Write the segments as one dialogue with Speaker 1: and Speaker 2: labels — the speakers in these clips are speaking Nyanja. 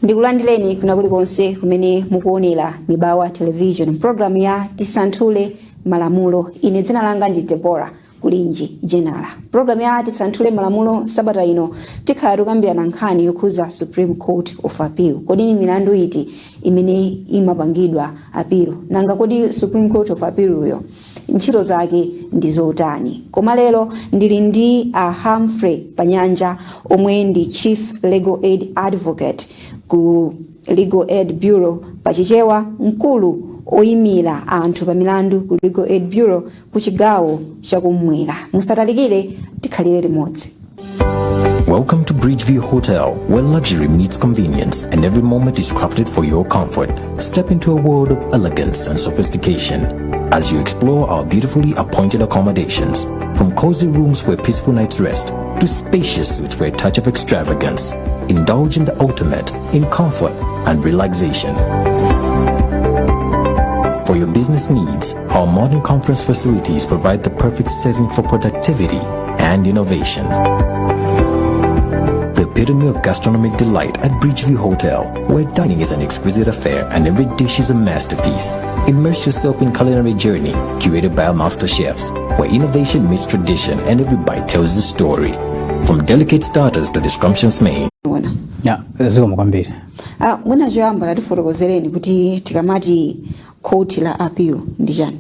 Speaker 1: Ndikulandireni kuna kulikonse kumene mukuonera Mibawa Television, programu ya Tisanthule Malamulo. Ine dzina langa ndi Deborah Kulinji Jenala. Programu ya Tisanthule Malamulo sabata ino tikhala tikukambirana nkhani yokhuza Supreme Court of Appeal. Kodi ni milandu iti imene imapangidwa appeal? Nanga kodi Supreme Court of Appeal yo ntchito zake ndi zotani? Koma lero ndili ndi a Humphrey Panyanja, omwe ndi Chief Legal Aid Advocate ku Legal Aid Bureau, pachichewa mkulu oyimira anthu pa milandu ku Legal Aid Bureau ku chigawo chakumwera. Musatalikire, tikhalire limodzi.
Speaker 2: Welcome to Bridgeview Hotel, where luxury meets convenience and every moment is crafted for your comfort. Step into a world of elegance and sophistication as you explore our beautifully appointed accommodations. From cozy rooms for a peaceful night's rest to spacious suites for a touch of extravagance. Indulge in the ultimate in comfort and relaxation. For your business needs, our modern conference facilities provide the perfect setting for productivity and innovation. The epitome of gastronomic delight at Bridgeview Hotel, where dining is an exquisite affair and every dish is a masterpiece. Immerse yourself in culinary journey curated by our master chefs, where innovation meets tradition and every bite tells the story. From delicate starters to the scrumptious main.
Speaker 1: Ona.
Speaker 3: Ya, zikomo kwambiri.
Speaker 1: Ah, mwina choyamba tatifotokozereni kuti tikamati khoti la appeal ndi chani?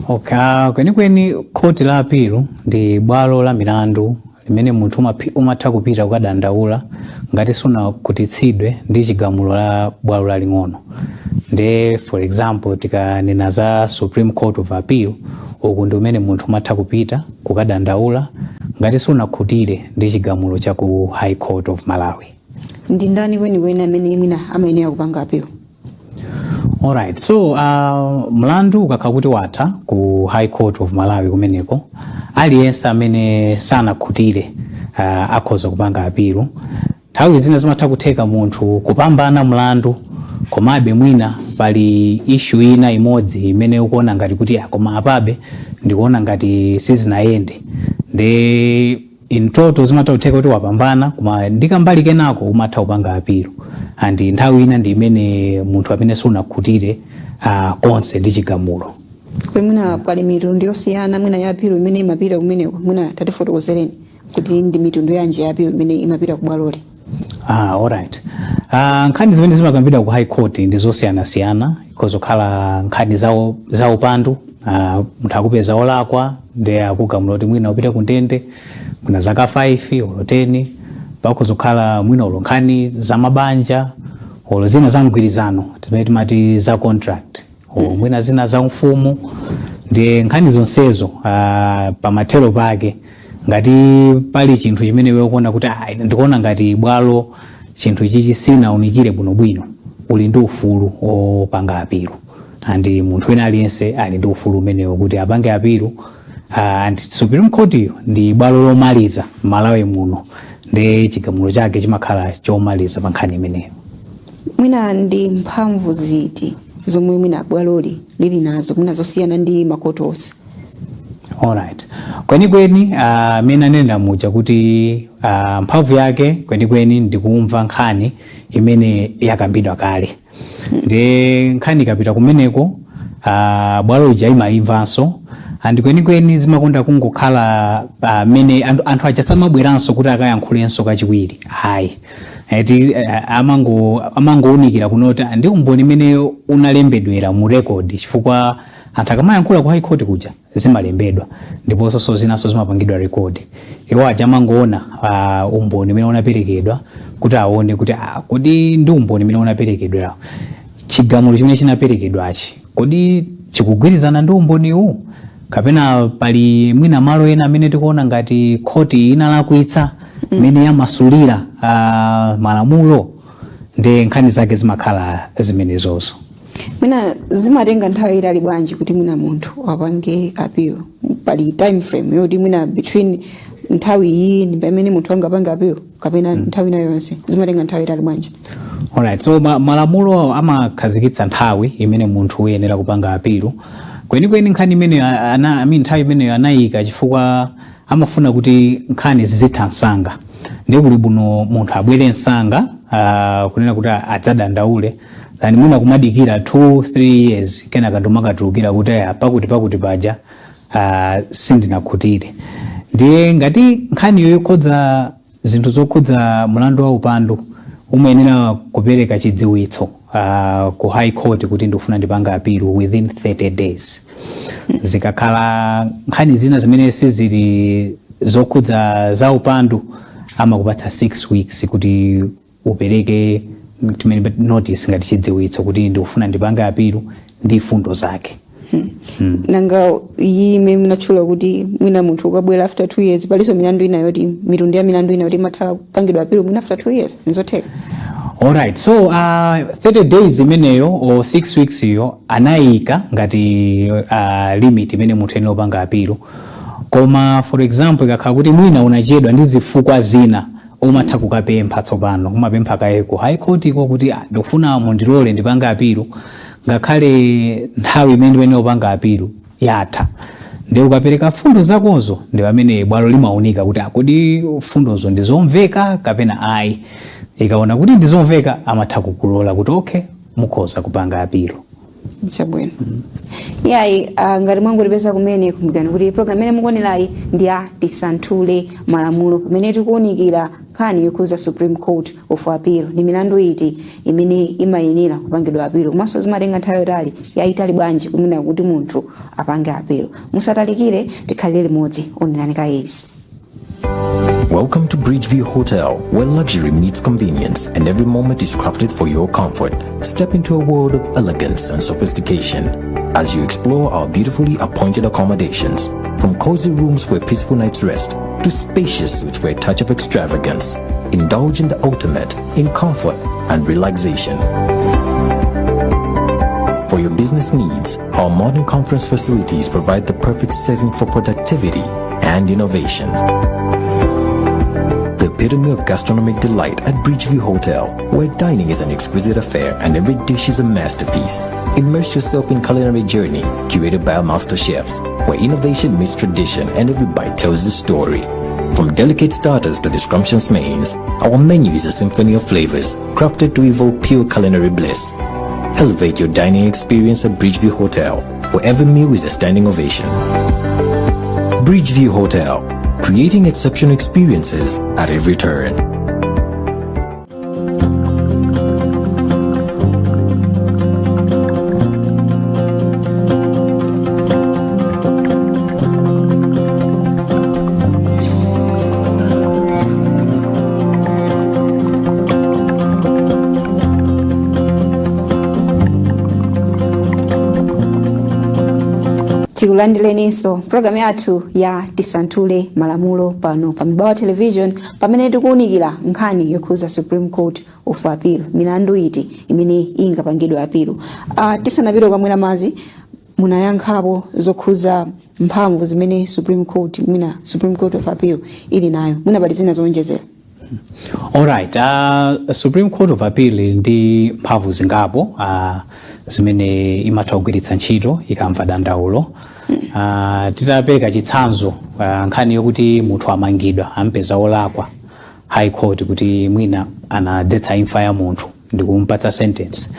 Speaker 3: Okay, kwenikweni khoti la appeal ndi bwalo la milandu limene munthu umatha kupita kukadandaula ngati sunakhutitsidwe ndi chigamulo la bwalo laling'ono. Nde for example, tikanena za Supreme Court of Appeal, uku ndi umene munthu umatha kupita kukadandaula ngati sunakhutire ndi chigamulo cha ku High Court of Malawi.
Speaker 1: Ndi ndani kwenikweni amene mwina amayenera kupanga appeal?
Speaker 3: Alright, so mlandu ukakhala kuti watha ku High Court of Malawi kumeneko, aliyense amene sanakhutire akhoza kupanga appeal. Nthawi zina zimatha kutheka munthu kupambana mlandu, komabe mwina pali issue ina imodzi imene ukuona ngati kuti, "Ah, koma apabe ndikuona ngati sizinayende." Ndi in total zimatha kutheka kuti wapambana, koma ndikambali kenako umatha kupanga appeal, and nthawi ina ndi imene munthu amene sunakhutire konse ndi chigamulo.
Speaker 1: Kodi mwina pali mitundu yosiyana mwina ya appeal imene imapita kumeneko? Mwina tatifotokozereni kuti ndi mitundu yanji ya appeal imene imapita ku bwaloli?
Speaker 3: Ah, alright. Nkhani zimene zimakambidwa ku High Court ndi zosiyanasiyana. Ikhoza kukhala nkhani za upandu, munthu akupeza olakwa ndi akugamula kuti mwina upite ku ndende mwina zaka 5 olo 10. Pakhoza kukhala mwina olo nkhani za mabanja, olo zina za mgwirizano timene timati za contract, olo mwina zina za mfumu. Ndi nkhani zonsezo, pamathero pake ngati pali chinthu chimene iwe ukuona kuti, "Ah, ndikuona ngati bwalo chinthu ichichi sinaunikire bwinobwino," uli ndi ufulu opanga appeal, and munthu wina aliyense ali ndi ufulu umenewo kuti apange appeal. And Supreme Court iyo ndi bwalo lomaliza Malawi muno, ndi chigamulo chake chimakhala chomaliza pa nkhani imeneyo.
Speaker 1: Mwina ndi mphamvu ziti zomwe mwina bwaloli lili nazo, mwina zosiyana ndi makoti onse?
Speaker 3: Alright, kwenikweni amene anenera muja kuti mphamvu yake kwenikweni ndikumva nkhani imene yakambidwa kale. Ndi nkhani ikapita kumeneko, bwalo lija imayimvanso, and kwenikweni zimakonda kungokhala amene anthu aja samabweranso kuti akayankhulenso kachiwiri, hayi. Eti amangowunikira kunoti ndi umboni imene unalembedwera mu record, chifukwa anthu akamayankhula ku High Court kuja zimalembedwa, ndiponso so zinaso zimapangidwa record. Iwo aja amangoona umboni umene unaperekedwa kuti aone kuti, kodi ndi umboni umene unaperekedwa, chigamulo chimene chinaperekedwachi kodi chikugwirizana ndi umboniwu, kapena pali mwina malo ena amene tikuona ngati khoti inalakwitsa imene yamasulira malamulo. Ndi nkhani zake zimakhala zimenezozo.
Speaker 1: Mwina zimatenga nthawi itali bwanji kuti mwina munthu apange appeal? Pali time frame yoti mwina between nthawi iyi ndi pamene munthu angapange appeal, kapena nthawi ina yonse? Zimatenga nthawi itali bwanji?
Speaker 3: Alright, so malamulo amakhazikitsa nthawi imene munthu uyenera kupanga appeal. Kwenikweni nkhani imeneyo I mean, nthawi imeneyo anayika chifukwa amafuna kuti nkhani zizitha msanga, ndiye kuli bwino munthu abwere msanga. Kunena kuti adzadandaule than mwina kumadikira 2 3 years, kenaka ndomakatulukira kuti aya, pakuti pakuti paja sindinakhutire. Ndiye ngati nkhaniyo yokhudza zinthu zokhudza mlandu wa upandu, umayenera kupereka chidziwitso ku High Court kuti ndikufuna ndipanga appeal within 30 days. Zikakhala nkhani zina zimene sizili zokhudza za upandu, amakupatsa 6 weeks kuti upereke timene notice, ngati chidziwitso kuti ndikufuna ndipange appeal ndi fundo zake.
Speaker 1: Nanga iyi imene munatchula kuti mwina munthu ukabwera after 2 years, palinso milandu ina yoti, mitundu ya milandu ina yoti imatha kupangidwa appeal mwina after 2 years? Nzotheka?
Speaker 3: Alright, so 30 days imeneyo or 6 weeks iyo anayika ngati limit imene munthu yenera kupanga appeal. Koma for example, ikakhala kuti mwina unachedwa ndi zifukwa zina, umatha kukapempha tsopano, umapempha kaye ku High Court iko kuti, "Ah, ndikufuna mundilole ndipange appeal ngakhale nthawi imene ndimayenera kupanga appeal yatha." Ndi ukapereka fundo zakozo, ndi pamene bwalo limaunika kuti kodi fundozo ndizomveka kapena ayi. Ikaona kuti ndizomveka, amatha kukulola kuti okay, mukhoza kupanga appeal.
Speaker 1: Chabwino. Yayi, ngati mwangotipeza kumene, kumbukirani kuti program imene mukuonerayi ndi ya Tisanthule Malamulo, pamene tikuwunikira nkhani yokhudza Supreme Court of Appeal. Ndi milandu iti imene imayenera kupangidwa appeal, komanso zimatenga nthawi yotali yayitali bwanji kumene kuti munthu apange appeal? Musatalikire, tikhalire limodzi. Onerani kayizi.
Speaker 2: Welcome to Bridgeview Hotel, where luxury meets convenience and every moment is crafted for your comfort. Step into a world of elegance and sophistication as you explore our beautifully appointed accommodations. From cozy rooms for a peaceful night's rest to spacious suites for a touch of extravagance. Indulge in the ultimate in comfort and relaxation. For your business needs, our modern conference facilities provide the perfect setting for productivity and innovation. The epitome of gastronomic delight at Bridgeview Hotel, where dining is an exquisite affair and every dish is a masterpiece. Immerse yourself in culinary journey curated by our master chefs, where innovation meets tradition and every bite tells the story. From delicate starters to the scrumptious mains, our menu is a symphony of flavors crafted to evoke pure culinary bliss. Elevate your dining experience at Bridgeview Hotel, where every meal is a standing ovation. Bridgeview Hotel, creating exceptional experiences at every turn.
Speaker 1: Tikulandireninso programu yathu ya Tisanthule Malamulo pano pa Mibawa Television, pamene tikuwunikira nkhani yokhudza Supreme Court of Appeal, milandu iti imene ingapangidwe appeal. Tisanapite kukamwera madzi, munayankhapo zokhudza mphamvu zimene Supreme Court, mwina Supreme Court of Appeal ili nayo. Mwina pali zina zowonjezera?
Speaker 3: Alright, Supreme Court of Appeal ili ndi mphamvu zingapo zimene imatha kugwiritsa ntchito ikamva dandaulo. Titapereka chitsanzo, nkhani yokuti munthu amangidwa, ampeza olakwa High Court kuti mwina anadzetsa imfa ya munthu ndikumpatsa sentence,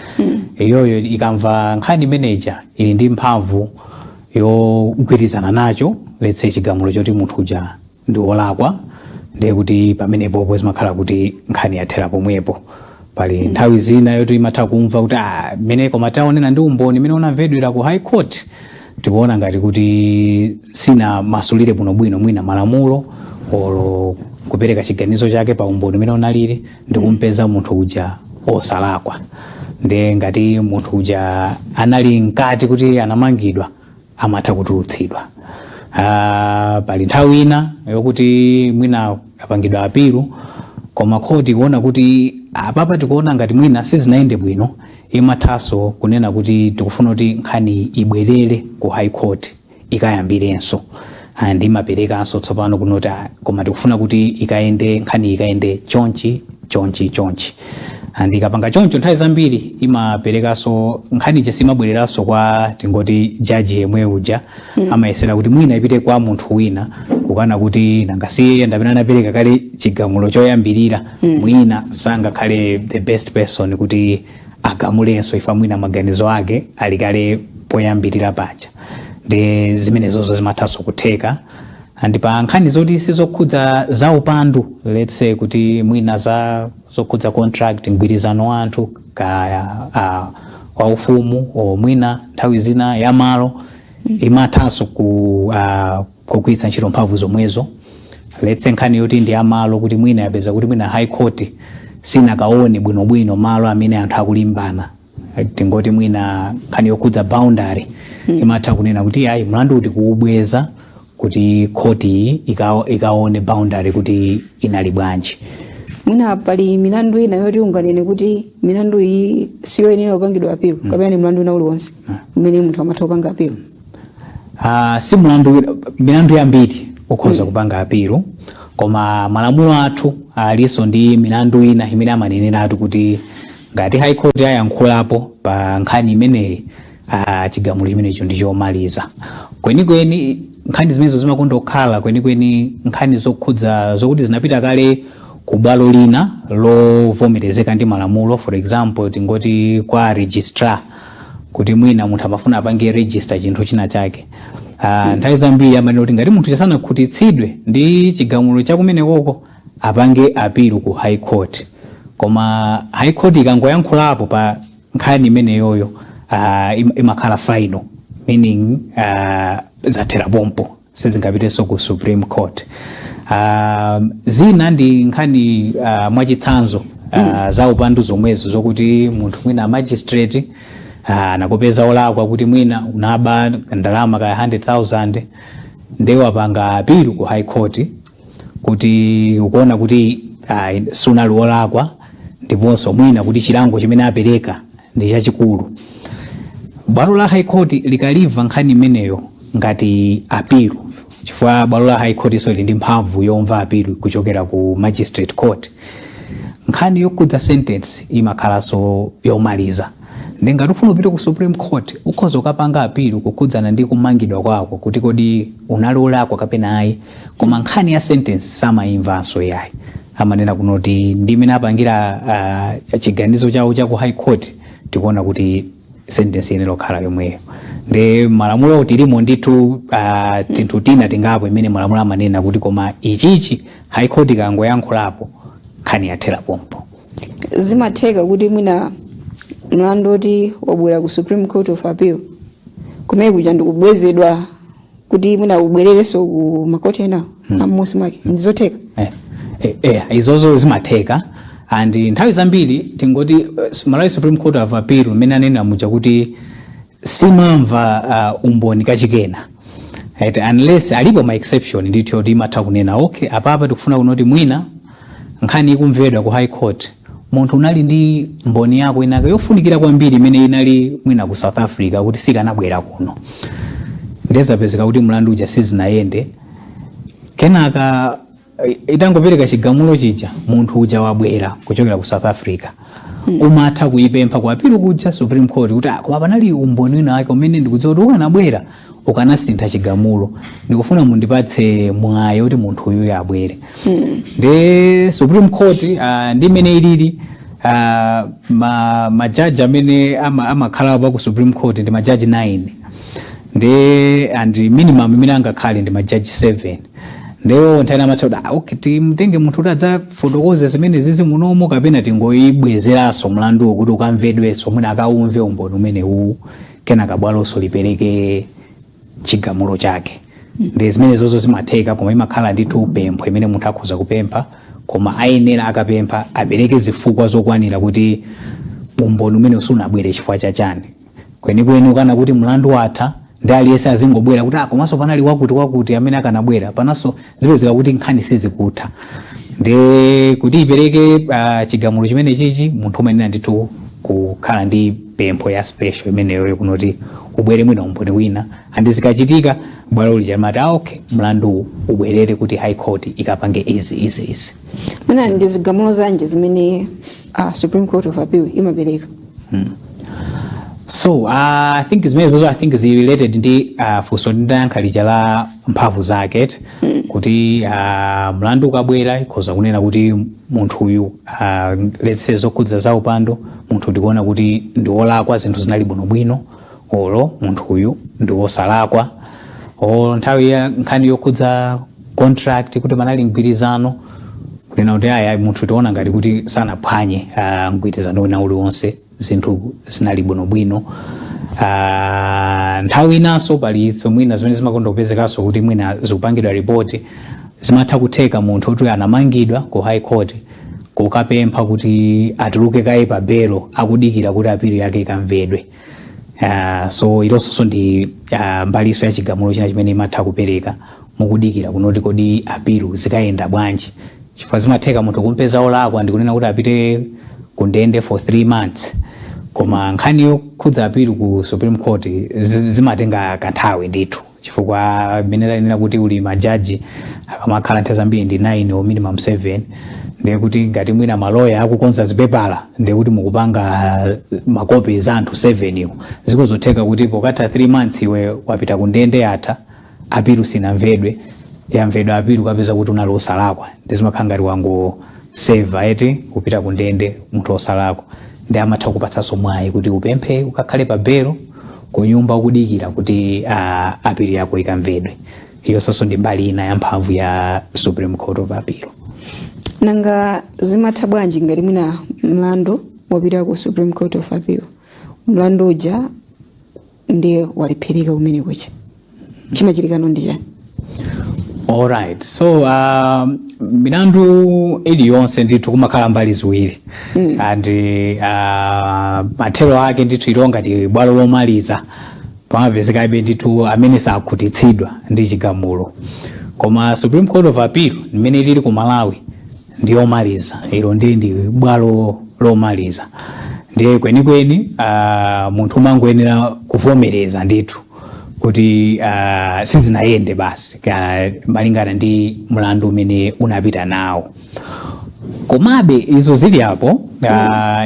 Speaker 3: iyoyo ikamva nkhani imeneja ili ndi mphamvu yogwirizana nacho, let's say chigamulo choti munthu uja ndi wolakwa, ndiye kuti pamenepopo zimakhala kuti nkhani yathera pomwepo. Pali nthawi zina yoti imatha kumva kuti, ah, mmene koma taonena ndi umboni imene unamvedwera ku High Court, tikuona ngati kuti sina masulire bwinobwino mwina malamulo olo kupereka chiganizo chake pa umboni umene unalili, ndikumpeza munthu uja osalakwa. Ndiye ngati munthu uja anali mkati kuti anamangidwa, amatha kutulutsidwa. Pali nthawi ina yokuti mwina apangidwa appeal, koma khoti kuona kuti apapa tikuona ngati mwina sizinayende bwino, imathanso kunena kuti tikufuna kuti nkhani ibwerere ku High Court ikayambirenso, and imaperekanso tsopano kunoti, ah, koma tikufuna kuti ikayende, nkhani ikayende chonchi, chonchi, chonchi. And ikapanga choncho, nthawi zambiri imaperekanso nkhani ija simabwereranso kwa tingoti jaji yemwe uja. Amayesera kuti mwina ipite kwa munthu wina. Kukana kuti nangasiye ndamene anapereka kale chigamulo choyambirira, mwina sangakhale the best person kuti agamulenso ifa mwina maganizo ake ali kale poyambirira paja. Ndi zimenezozo zimathanso kutheka. And pa nkhani zoti sizokhudza za upandu, let's say kuti mwina za zokhudza contract, mgwirizano wa anthu kaya waufumu o mwina nthawi zina ya malo, imathanso kugwiritsa ntchito mphamvu zomwezo. Let's say nkhani yoti ndi amalo, kuti mwina yapeza kuti mwina High Court sinakaone bwinobwino malo amene anthu akulimbana, tingoti mwina nkhani yokhudza boundary, imatha kunena kuti ayi, mlandu kuti kuubweza kuti khoti iyi ikaone boundary kuti inali bwanji.
Speaker 1: Mwina pali milandu ina yoti unganene kuti milandu iyi siyoyenera kupangidwa appeal, kapena ni mlandu ina uliwonse umene munthu amatha kupanga appeal?
Speaker 3: Si mlandu, milandu yambiri ukhoza kupanga appeal, koma malamulo athu alinso ndi milandu ina imene amaneneratu kuti ngati High Court ayankhulapo pa nkhani imeneyi, chigamulo chimenecho ndi chomaliza kwenikweni. Nkhani zimenezo zimakonda kukhala kwenikweni nkhani zokhudza zokuti zinapita kale ku bwalo lina lovomerezeka ndi malamulo. For example, tingoti kwa registrar, kuti mwina munthu amafuna apange register chinthu china chake. Nthawi zambiri amanena kuti ngati munthu sanakhutitsidwe ndi chigamulo chakumenekoko, apange appeal ku High Court. Koma High Court ikangoyankhulapo pa nkhani imeneyoyo, imakhala final, meaning zathera pompo, sizingapitenso ku Supreme Court. Zina ndi nkhani, mwachitsanzo, za upandu zomwezo, zokuti munthu mwina magistrate anakupeza olakwa kuti mwina unaba ndalama kaya 100,000, ndiye wapanga appeal ku High Court kuti ukuona kuti sunali wolakwa, ndiponso mwina kuti chilango chimene apereka ndi chachikulu. Bwalo la High Court likalimva nkhani imeneyo ngati appeal, chifukwa bwalo la High Court so ili ndi mphamvu yomva appeal kuchokera ku magistrate court, nkhani yokhudza sentence imakhalanso yomaliza. Ndi ngati ufuna upite ku Supreme Court, ukhoza ukapanga appeal kukhudzana ndi kumangidwa kwako, kuti kodi unali olakwa kapena ayi, koma nkhani ya sentence samayimvanso yayi. Amanena kunoti ndi imene apangira chiganizo chawo cha ku High Court, tikuona kuti sentence yenera kukhala yomweyo. Ndi malamulo tilimo ndithu tinthu tina tingapo imene malamulo amanena kuti koma ichichi High Court ikangoyankhulapo, nkhani yathera pompo.
Speaker 1: Zimatheka kuti mwina mlandu oti wabwera ku Supreme Court of Appeal, kumene kuja ndikubwezedwa kuti mwina ubwererenso ku makoti enawo am'munsi mwake? Ndizotheka?
Speaker 3: Izozo zimatheka. And nthawi zambiri tingoti Malawi Supreme Court of Appeal imene anena muja kuti simamva umboni kachikena, right? Unless alipo ma exception ndithu yoti imatha kunena, okay, apapa tikufuna kunoti mwina nkhani ikumvedwa ku High Court, munthu unali ndi mboni yako inake yofunikira kwambiri imene inali mwina ku South Africa, kuti sikanabwera kuno, ndezapezeka kuti mlandu uja sizinayende. Kenaka itangopereka chigamulo chija, munthu uja wabwera kuchokera ku South Africa, umatha kuyipempha ku appeal kuja Supreme Court kuti, "Ah, koma panali umboni wina wake umene ndikudziwa kuti ukanabwera ukanasintha chigamulo, ndikufuna mundipatse mwayi kuti munthu uyuyo abwere." Ndi Supreme Court ndi imene ilili, majaji amene amakhala pa ku Supreme Court ndi majaji 9, ndi and minimum imene angakhale ndi majaji 7. Ndiwo nthawi amatha kuti, ah, okay, timtenge munthu kuti adzafotokoze zimene zizi munomo, kapena tingoyibwezeranso mlanduwo kuti ukamvedwenso, mwina akaumve umboni umene uwu, kenaka bwalonso lipereke chigamulo chake. Ndi zimene zozo zimatheka, koma imakhala ndithu pempho imene munthu akhoza kupempha, koma ayenera akapempha apereke zifukwa zokwanira kuti umboni umene sunabwere chifukwa chachani kwenikweni. Ukana kuti mlandu watha ndi aliyense azingobwera kuti, ah, komanso panali wakuti wakuti amene akanabwera pananso, zipezeka kuti nkhani sizikutha. Ndi kuti ipereke chigamulo chimene chichi, munthu umayenera ndithu kukhala ndi pempho ya special imeneyo kunoti ubwere mwina umboni wina. And zikachitika, bwalo lija limati, ah, okay, mlandu ubwerere kuti High Court ikapange izi, izi, izi.
Speaker 1: Mwina ndi zigamulo zanji zimene Supreme Court of Appeal imapereka?
Speaker 3: So I think zimene zozo, I think zili related ndi funso ndinayankha lija la mphamvu zake, kuti mlandu ukabwera ikhoza kunena kuti munthu uyu, let's say zokhudza za upandu, munthu ndikuona kuti ndi wolakwa, zinthu zinali bwinobwino, olo munthu uyu ndi wosalakwa. O nthawi ya nkhani yokhudza contract, kuti panali mgwirizano, kunena kuti aya, munthu tiona ngati kuti sanaphwanye mgwirizano wina uliwonse, zinthu zinali bwinobwino. Nthawi inanso palitso mwina zimene zimakonda kupezekanso kuti mwina zikupangidwa ripoti, zimatha kutheka munthu kuti anamangidwa ku High Court, kukapempha kuti atuluke kaye pa belo akudikira kuti apilo yake ikamvedwe. So ilonso ndi mbaliso ya chigamulo china chimene imatha kupereka mukudikira kunoti kodi apilu zikayenda bwanji, chifukwa zimatheka munthu kumpeza olakwa ndikunena kuti apite ku ndende for 3 months, koma nkhani yokhudza apilu ku Supreme Court zimatenga kanthawi ndithu, chifukwa mmene tanena kuti uli majaji akamakhala nthawi zambiri ndi 9 or minimum 7, ndiye kuti ngati mwina maloya akukonza zipepala, ndiye kuti mukupanga makopi za anthu 7 iwo, zikuzotheka kuti pokatha 3 months iwe wapita ku ndende, yatha, apilu sinamvedwe, yamvedwa apilu, kapeza kuti unali osalakwa, ndi zimakhala ngati wangoseva eti kupita ku ndende munthu osalakwa. Ndi amatha kupatsanso mwayi kuti upemphe ukakhale pa belo ku nyumba ukudikira kuti apili yako ikamvedwe. Iyonso ndi mbali ina ya mphamvu ya Supreme Court of Appeal.
Speaker 1: Nanga zimatha bwanji ngati mwina mlandu wapita ku Supreme Court of Appeal, mlandu uja ndiye walephereka kumene kuja, chimachitikano ndi chani?
Speaker 3: Alright, so milandu iliyonse ndithu kumakhala mbali ziwiri and mathero ake ndithu ilo ngati bwalo lomaliza pamapezekabe ndithu amene sakhutitsidwa ndi chigamulo. Koma Supreme Court of Appeal imene ilili ku Malawi ndi yomaliza, ilo ndi bwalo lomaliza. Ndiye kwenikweni munthu umangoyenera kuvomereza ndithu kuti sizinayende basi malingana ndi mlandu umene unapita nawo. Komabe izo zili apo,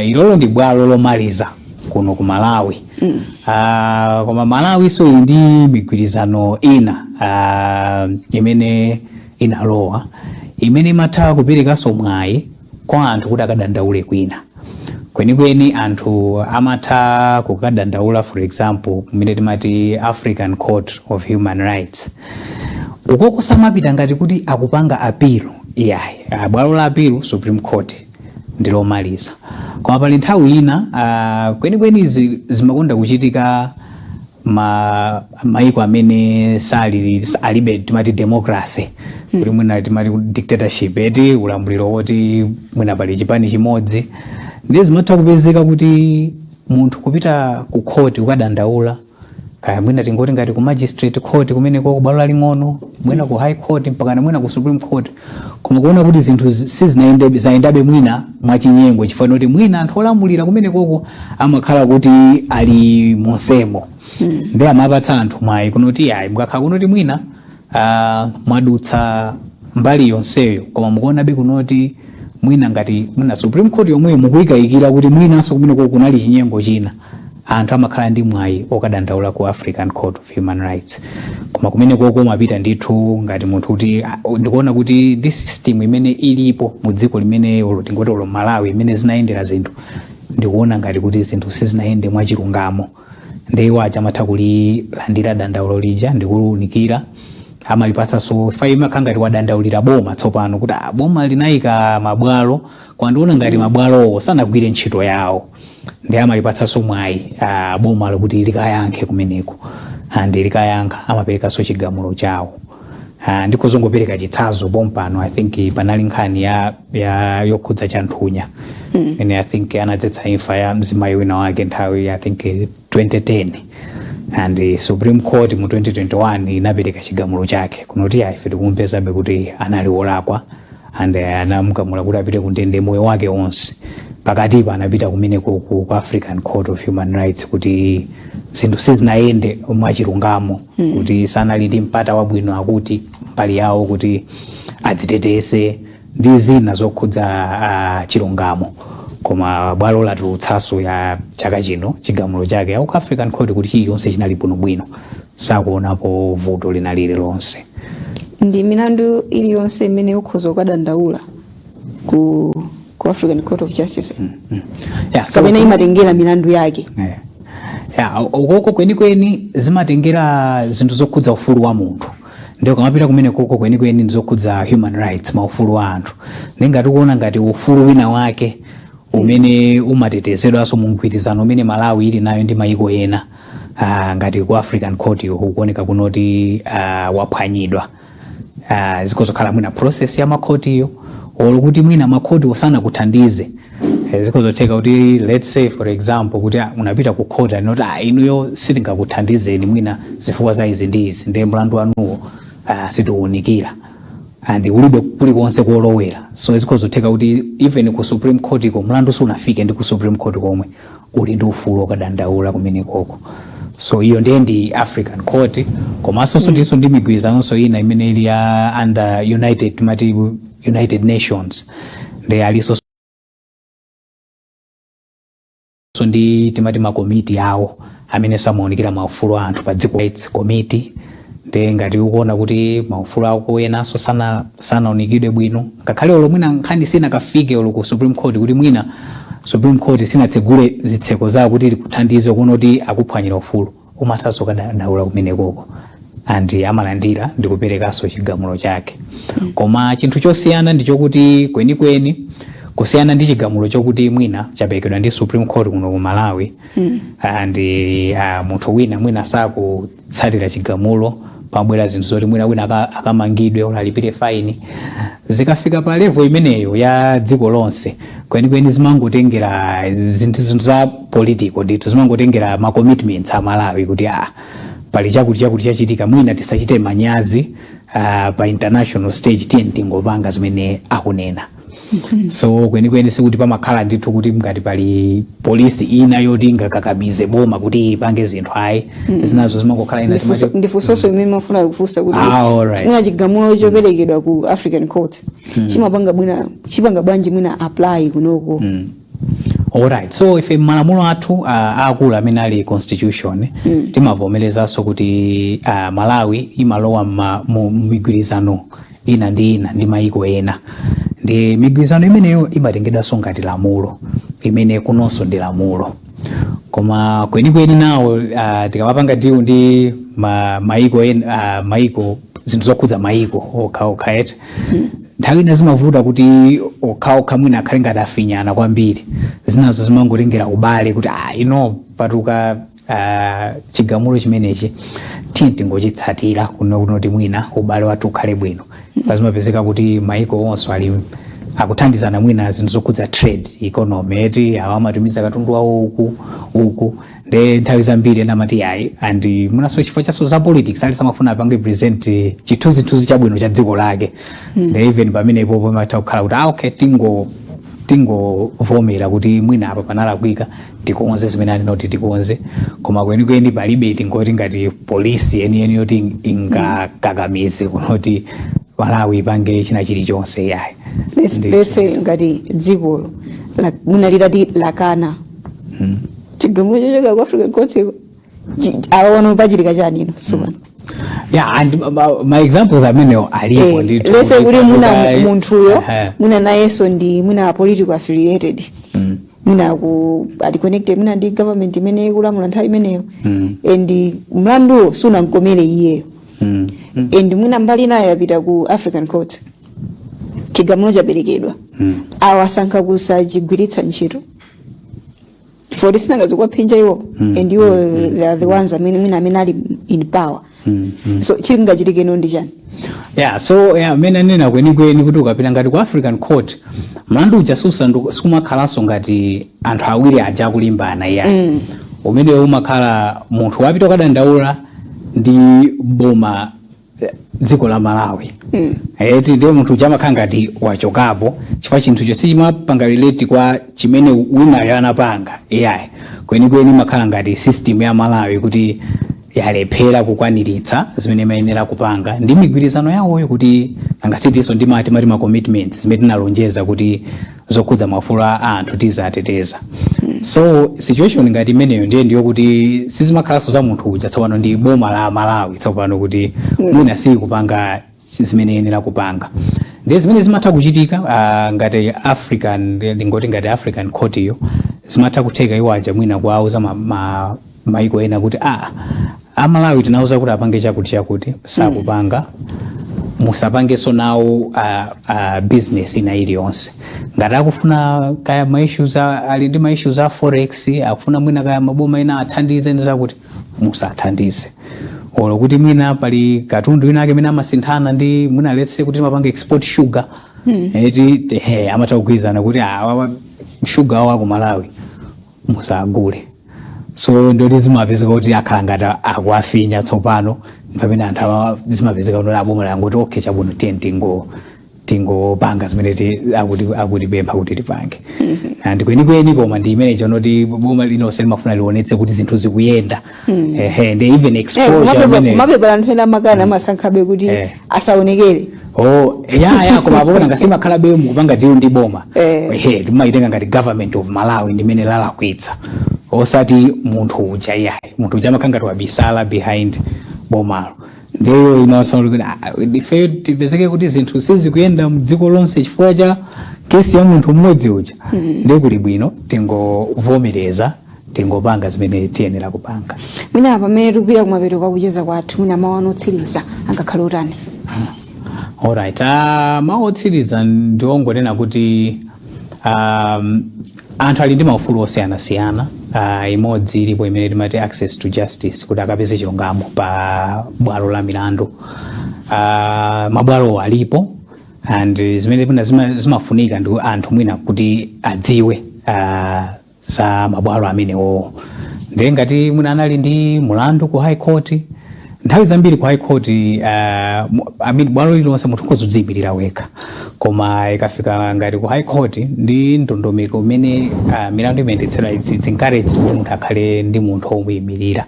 Speaker 3: ilolo ndi bwalo lomaliza kuno ku Malawi. Koma Malawi so ili ndi migwirizano ina imene inalowa, imene imatha kuperekanso mwayi kwa anthu kuti akadandaule kwina. Kwenikweni anthu amatha kukadandaula, for example, kumene timati African Court of Human Rights. Ukoko samapita ngati kuti akupanga apilo, iyayi. Bwalo la apilo, Supreme Court, ndilomaliza. Koma pali nthawi ina, kwenikweni izi zimakonda kuchitika ma maiko amene sali alibe timati democracy, kuti mwina timati dictatorship eti, ulamuliro woti mwina pali chipani chimodzi, ndiye zimatha kupezeka kuti munthu kupita ku court kukadandaula, kaya mwina tingoti ngati ku magistrate court kumeneko, kubwalo laling'ono, mwina ku High Court, mpakana mwina ku Supreme Court, koma kuona kuti zinthu sizinayende, zayendabe mwina mwachinyengo, chifukwa kuti mwina anthu olamulira kumenekoko amakhala kuti ali monsemo. Ndi amapatsa anthu mwayi kunoti ayi, mukakhala kunoti mwina mwadutsa mbali yonseyo, koma mukuonabe kunoti mwina ngati mwina Supreme Court yomweyo mukuyikayikira kuti mwinanso kumeneko kunali chinyengo china, anthu amakhala ndi mwayi okadandaula ku African Court of Human Rights. Koma kumeneko kumapita ndithu ngati munthu kuti ndikuona kuti ndi system imene ilipo mu dziko limene olo tingoti olo Malawi imene zinayendera zinthu, ndikuona ngati kuti zinthu sizinayende mwachilungamo, ndi iwo aja amatha kulilandira dandaulo lija ndikuliunikira, amalipatsanso fa imakhala ngati wadandaulira boma tsopano kuti boma linayika mabwalo, koma ndikuona ngati mabwalowo sanagwire ntchito yawo. Ndi amalipatsanso mwayi boma lokuti likayankhe kumeneko, and likayankha amaperekanso chigamulo chawo. Ndikhozongopereka chitsanzo pompano, I think panali nkhani ya yokhudza Chanthunya ene, I think anadzetsa imfa ya mzimayi wina wake nthawi, I think 2010, and Supreme Court mu 2021 inapereka chigamulo chake kunoti ife tikumpezabe kuti anali wolakwa, and anamugamula kuti apite kundende moyo wake wonse. Pakatipa anapita kumeneko ku African Court of Human Rights kuti zinthu sizinayende mwachilungamo, kuti sanali ndi mpata wabwino akuti mbali yawo kuti adzitetese ndi zina zokhudza chilungamo. Koma bwalo latulutsanso ya chaka chino chigamulo chake ya ku African Court kuti chilichonse chinali bwinobwino, sakuonapo vuto lina lililonse.
Speaker 1: Ndi milandu iliyonse imene ukhoza kukadandaula ku African Court of Justice
Speaker 3: Yeah, so
Speaker 1: kapena imatengera milandu yake?
Speaker 3: Yeah, ukoko kwenikweni zimatengera zinthu zokhudza ufulu wa munthu. Ndiyo kamapita kumene koko kwenikweni ndi zokhudza human rights, maufulu wa anthu. Ndingati kuona ngati ufulu wina wake umene umatetezedwanso mu mgwirizano umene Malawi ili nayo ndi mayiko ena, ngati ku African Court ukuoneka kunoti waphwanyidwa, zikozokhala mwina process ya makhotiyo olo kuti mwina makhoti osanakuthandize. Zikozotheka kuti, let's say for example, kuti unapita ku court anoti, inuyo sitingakuthandizeni mwina zifukwa za izi ndi izi, ndiye mlandu wanuwo sitiwunikira and ulibe kulikonse kolowera. So zikozotheka kuti even ku Supreme Court ko mlandu sunafike, ndi ku Supreme Court komwe uli ndi ufulu okadandaula kumene koko. So iyo ndiye ndi African Court. Komanso ndiso ndi migwirizanonso ina imene ili ya under United, timati United Nations, ndi aliso so ndi timati makomiti awo amene samaonekera maufulu a anthu pa dziko, rights committee. Ndi ngati ukuona kuti maufulu ako enanso sanaonekedwe bwino, ngakhale olo mwina nkhani sinakafike olo ku Supreme Court, kuti mwina Supreme Court sinatsegule zitseko zawo kuti likuthandize kuona kuti akuphwanyira ufulu, umathanso kadandaula kumenekoko and amalandira ndi kuperekanso chigamulo chake. Koma chinthu chosiyana ndi chokuti kwenikweni kusiyana ndi chigamulo chokuti mwina chaperekedwa ndi Supreme Court kuno ku Malawi and munthu wina mwina sakutsatira chigamulo, pabwera zinthu zoti mwina wina akamangidwe olo alipire faini. Zikafika pa level imeneyo ya dziko lonse, kwenikweni zimangotengera zinthu za political ndithu, zimangotengera ma commitments a Malawi kuti pali chakuti chakuti chachitika, mwina tisachite manyazi pa international stage, tiye tingopanga zimene akunena. So kwenikweni sikuti pamakhala ndithu kuti ngati pali polisi ina yoti ingakakamize boma kuti ipange zinthu, ayi. Zinazo zimangokhala ina
Speaker 1: Ndifunsonso imene mafuna kufunsa kuti
Speaker 3: Ah, alright.
Speaker 1: mwina chigamulo choperekedwa ku African Court chimapanga bwina, chipanga bwanji mwina apply kunoko?
Speaker 3: Alright, so ife malamulo athu akulu amene ali constitution timavomerezanso kuti Malawi imalowa mu migwirizano ina ndi ina ndi mayiko ena, ndi migwirizano imeneyo imatengedwanso ngati lamulo, imene kunonso ndi lamulo. Koma kwenikweni nawo tikamapanga deal ndi maiko ena, maiko, zinthu zokhudza maiko okhaokha eti, nthawi ina zimavuta kuti okhaokha mwina akhale ngati afinyana kwambiri. Zinazo zimangotengera ubale kuti ino patuka chigamulo chimenechi, tiye tingochitsatira kuno kunoti mwina ubale wathu ukhale bwino. Pazimapezeka kuti maiko onse ali akuthandizana mwina zinthu zokhudza trade, economy eti, awa amatumiza katundu wawo uku uku, nde nthawi zambiri ena amati ayi, and mwinaso chifukwa chaso za politics ali samafuna apange present chithunzithunzi chabwino cha dziko lake. Nde even pamenepo pamatha kukhala kuti okay, tingovomera kuti mwina apa panalakwika, tikonze zimene anena kuti tikonze. Koma kwenikweni palibe tingoti ngati polisi yeniyeni yoti ingakakamize kunoti Malawi ipange china chilichonse, yayi.
Speaker 1: Let's say ngati dzikolo mwina litati lakana chigamulo chochoka ku African Court, awaona pachitika chani ino sopano?
Speaker 3: Yeah, and ma examples amenewo alipo ndithu.
Speaker 1: Let's say kuti mwina munthuyo mwina nayenso ndi mwina political affiliated, mwina ku ali connected mwina ndi government imene ikulamula nthawi imeneyo, and mlanduwo sunamkomere iyeyo, and mwina mbali nayo yapita ku African Court, chigamulo chaperekedwa, awasankha kusachigwiritsa ntchito for sinangazikuwaphinja iwo, and iwo they are the ones amene mwina amene ali in power. So chingachitike ndi chani?
Speaker 3: Yeah, so yeah, amene anena kwenikweni kuti ukapita ngati ku African Court, mlandu uja sumakhalanso ngati anthu awiri aja akulimbana, iya. Umene umakhala munthu wapita kukadandaula ndi boma, dziko la Malawi eti, ndiye munthu uja amakhala ngati wachokapo chifukwa chinthucho sichimapanga relate kwa chimene winayo anapanga, iyayi. Kwenikweni imakhala ngati system ya Malawi kuti Yalephera kukwaniritsa zimene imayenera kupanga ndi migwirizano yawoyo, kuti angasitinso ndi mati ma commitments zimene tinalonjeza kuti zokhudza maufulu a anthu tizateteza. So situation ngati imeneyo ndiye ndiyo kuti sizimakhalanso za munthu uja tsopano, ndi boma la Malawi tsopano, kuti mwina silikupanga zimene yenera kupanga. Ndiye zimene zimatha kuchitika, ngati African, ndingoti ngati African Court iyo, zimatha kutheka iwo aja mwina kuwauza maiko ena kuti, "Ah, Amalawi tinauza kuti apange chakuti chakuti, sakupanga, musapangenso nawo business ina iliyonse." Ngati akufuna kaya ma issues ali ndi ma issues a forex, akufuna mwina kaya maboma ena athandize ndi zakuti, musathandize. Olo kuti mwina pali katundu ina ake imene amasinthana ndi mwina, let's say kuti timapanga export sugar, eti he, amatha kugwirizana kuti, "Ah, sugar awo aku Malawi musagule." So ndoti zimapezeka kuti akhala ngati akuafinya tsopano, pamene anthu awa zimapezeka kuti aboma langoti, "Okay, chabwino, tiye tingopanga zimene akutipempha kuti tipange." And kwenikweni koma ndi imene chonoti boma lilonse limafuna lionetse kuti zinthu zikuyenda. Ehe, ndi even exposure imene
Speaker 1: Komabe anthu ena amakana, amasankhabe kuti asaonekere.
Speaker 3: Oh, ya, koma apona ngasi makhalabe mukupanga deal ndi boma. Ehe, timaitenga ngati government of Malawi ndimene lalakwitsa, osati munthu uja iyayi. Munthu uja amakhala ngati wabisala behind bomalo. Ndiyo inaosana kuti, ah, ifeyo tipezeke kuti zinthu sizikuyenda mdziko lonse chifukwa cha kesi ya munthu mmodzi uja, ndiye kuli bwino tingovomereza, tingopanga zimene tiyenera kupanga.
Speaker 1: Mwina pamene tikupita kumapeto kwa kucheza kwathu, mwina mawu anu otsiriza angakhale utani?
Speaker 3: Alright, mawu otsiriza ndiwongonena kuti anthu ali ndi maufulu osiyanasiyana. Imodzi ilipo imene timati access to justice, kuti akapeze chilungamo pa bwalo la milandu. Mabwalo alipo and zimene mwina zimafunika ndi anthu mwina kuti adziwe za mabwalo amenewo. Ndiye ngati mwina anali ndi mulandu ku High Court, nthawi zambiri ku High Court, I mean, bwalo lililonse munthu ukhoza kudziyimirira wekha, koma ikafika ngati ku High Court ndi ndondomeko imene milandu imayendetsedwa, it's encouraged kuti munthu akhale ndi munthu womuyimirira.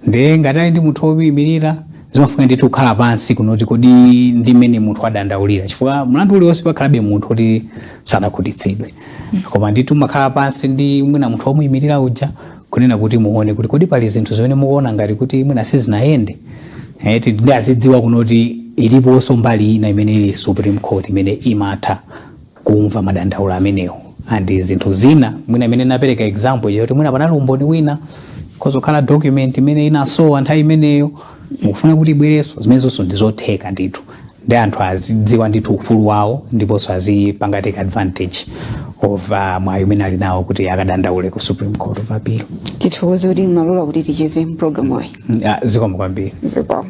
Speaker 3: Ndiye ngati ali ndi munthu womuyimirira, zimafuna ndithu kukhala pansi kunoti kodi ndi mmene munthu adandaulira, chifukwa mlandu uliwonse pakhalabe munthu kuti sanakhutitsidwe. Koma ndithu makhala pansi ndi mwina munthu womuyimirira uja kunena kuti muone kuti kodi pali zinthu zimene mukuona ngati kuti mwina sizinayende, eti, ndi azidziwa kunoti iliponso mbali ina imene ili Supreme Court imene imatha kumva madandaulo amenewo. And zinthu zina mwina imene napereka example yoti mwina panali umboni wina, kozokhala document imene inasowa nthawi imeneyo, mukufuna kuti ibwerenso, zimenezonso ndizotheka ndithu. Ndi anthu azidziwa ndithu ufulu wawo, ndiponso azipanga take advantage of mwayi umene ali nawo kuti akadandaule ku Supreme Court of Appeal.
Speaker 1: Tithokoze kuti mnalola kuti ticheze mpulogalamu iyi.
Speaker 3: Zikomo kwambiri.
Speaker 1: Zikomo.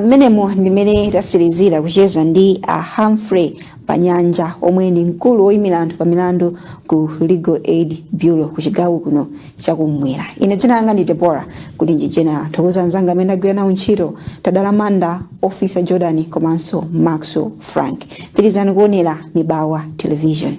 Speaker 1: Mmenemo ndimene tasirizira kucheza ndi a Humphrey Panyanja, omwe ndi mkulu woyimira anthu pa milandu ku Legal Aid Bureau ku chigawo kuno chakumwera. Ine dzina langa ndi Deborah Kulinji General. Thokoza anzanga amene agwira nawo ntchito, Tadala Manda, Officer Jordan komanso Maxwell Frank. Pitirizani kuonera Mibawa Television.